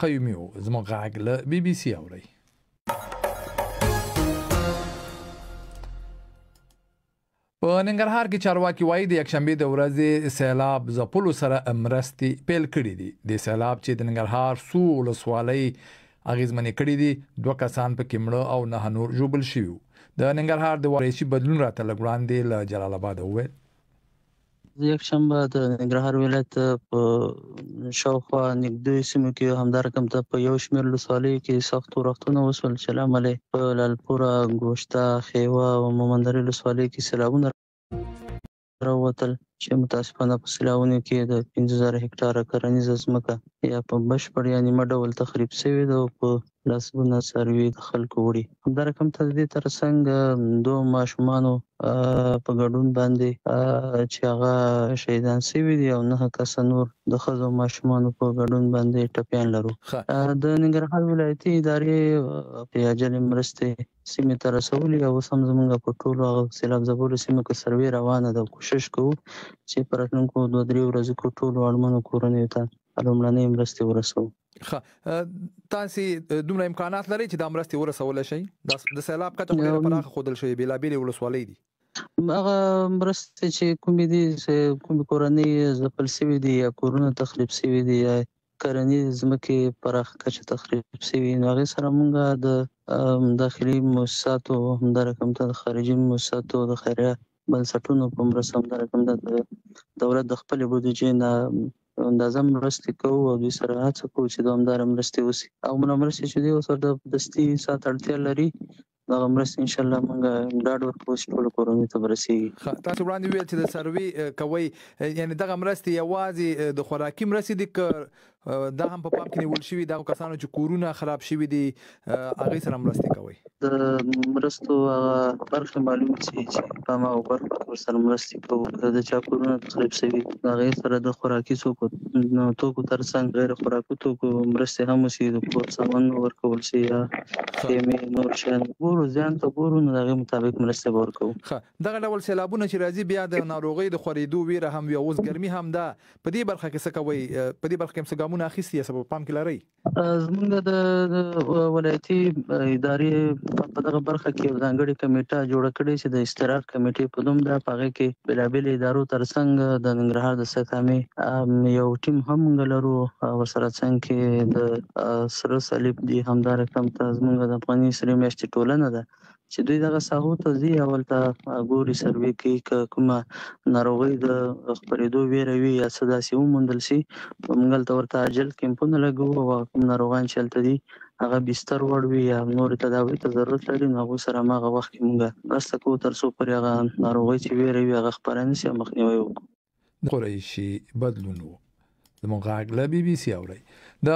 قیومي و. زموږ غږ له بي بي سي اورئ. په ننګرهار کې چارواکي وايي، د یکشنبې د ورځې سیلاب ځپلو سره مرستې پیل کړې دي. د سیلاب چې د ننګرهار څو ولسوالۍ اغیزمنې کړې دي، 2 کسان پکې مړه او 9 نور ژوبل شوي وو. د ننګرهار د قریشي بدلون راته لږ وړاندې له جلال اباده وویل. یکشنبه د ننګرهار ولایت په شاوخوا نږدې سیمو کې همدا رقم ته په یو شمېر ولسوالیو کې سخت ورښتونه وشول چې له امله یې په لالپوره، ګوشته، خیوه او مومندرې ولسوالیو کې سېلابونه راووتل چې متاسفانه په سېلابونو کې د 5000 هکټاره کرنیزه ځمکه یا په بشپړ یا نیمه ډول تخریب شوې ده او په لسګونه څاروي د خلکو وړي. همدا رقم ته د دې ترڅنګ 2 ماشومانو په ګډون باندې چې هغه شهیدان شوي دي او 9 کسه نور د ښځو او ماشومانو په ګډون باندې ټپیان لرو. د ننګرهار ولایتي ادارې په عاجلې مرستې سیمې ته رسولي او اوس هم زموږ په ټولو هغه سېلاب ځپلو سیمو کې سروې روانه ده او کوشش کوو چې په راتلونکو 2-3 ورځو کې ټولو اړمنو کورنیو ته لومړنۍ مرستې ورسوو. ښه، تاسې دومره امکانات لرئ چې دا مرستې ورسولی شئ؟ د سیلاب کچه خو ډېره پراخه ښودل شوې، بېلابېلې ولسوالۍ دي. هغه مرستې چې کومې دي، چې کومې کورنۍ ځپل شوې دي یا کورونه تخریب شوي دي یا کرنیزې ځمکې پراخه کچه تخریب شوي، نو هغې سره موږ د داخلي موسساتو، همدا رقم ته د خارجي موسساتو، د خیریه بنسټونو په مرسته، همدا رقم د دولت د خپلې بودیجې نه اندازه مرستې کوو او دوی سره هڅه کوو چې دوامداره مرستې وشي. او موږ مرستې چې دوی ورسره د دستي ساعت اړتیا لري، دغه مرستې انشاءالله موږ ډاډ ورکوو چې ټولو کورنیو ته به رسېږي. ښه، تاسو وړاندې وویل چې د سروې کوئ، یعنې دغه مرستې یوازې د خوراکي مرستې دي که دا هم په پام کې نیول شوي دغه کسانو چې کورونه خراب شوي دي هغې سره مرستې کوئ؟ د مرستو هغه برخې معلومې شي چې په هماغو برخو کې ورسره مرستې کوو. که د چا کورونه تخریب شوي، هغې سره د خوراکي توکو ترڅنګ غیر خوراکي توکو مرستې هم وشي، د کور سامانونه ورکول شي یا خیمې نور شیان. ګورو زیان ته ګورو، نو د هغې مطابق مرستې به ورکوو. ښه، دغه ډول سیلابونه چې راځي بیا د ناروغۍ د خورېدو ویره هم وي او اوس ګرمي هم ده، په دې برخه کې څه کوئ؟ په دې برخه کې هم څه ګامونه اخیستي یا څه په پام کې لرئ؟ زموږ د ولایتي ادارې په دغه برخه کې یو ځانګړې کمیټه جوړه کړې چې د اضطرار کمیټې په نوم ده. په هغې کې بېلابېلې ادارو ترڅنګ د ننګرهار د صحت عامې یو ټیم هم موږ لرو، ورسره څنګ کې د سره صلیب دي، همدا رقم ته زموږ د افغاني سرې میاشتې ټولنه ده چې دوی دغه ساحو ته ځي او هلته ګوري، سروې کوي، که کومه ناروغۍ د خپرېدو ویره وي یا څه داسې وموندل شي، موږ هلته ورته عاجل کمپونه لګوو او هغه کوم ناروغان چې هلته دي هغه بستر وړ وي یا نورې تداوۍ ته ضرورت لري، نو هغوی سره هماغه وخت کې موږ مرسته کوو تر څو پورې هغه ناروغۍ چې ویره وي هغه خپره نه شي او مخنیوی وکړو. قریشي بدلون و. زموږ غږ له بي بي سي اورئ. د